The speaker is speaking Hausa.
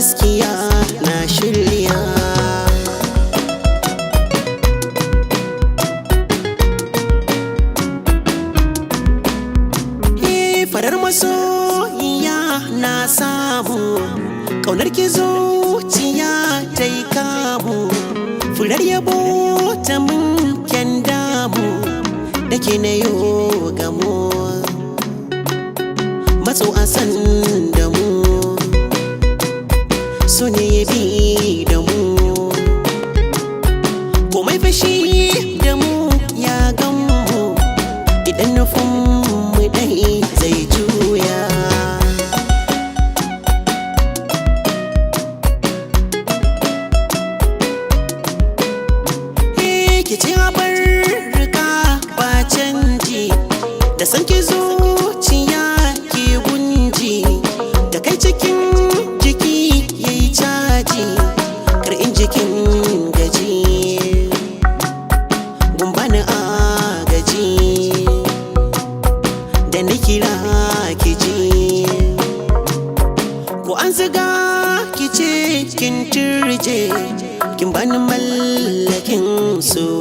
Gaskiya na shirya. Farar masoyiya na samu, ƙaunar ki zuciya ta yi kamu, furar yabo ta mun kyan damu, da ke na yo gamo, matso a san da mu, so ne ya bi da mu, komai fashi da mu ya gan mu, idan nufin mu dai zai juya. Ki ce bar rika ba canji, da san ki zuciya ki gunji, da kai cikin jiki yayi caji, kar in jikin gaji, gumbani agaji, da na kira ki ji, ko an ziga ki ce kin turje, kin bani mallakin so.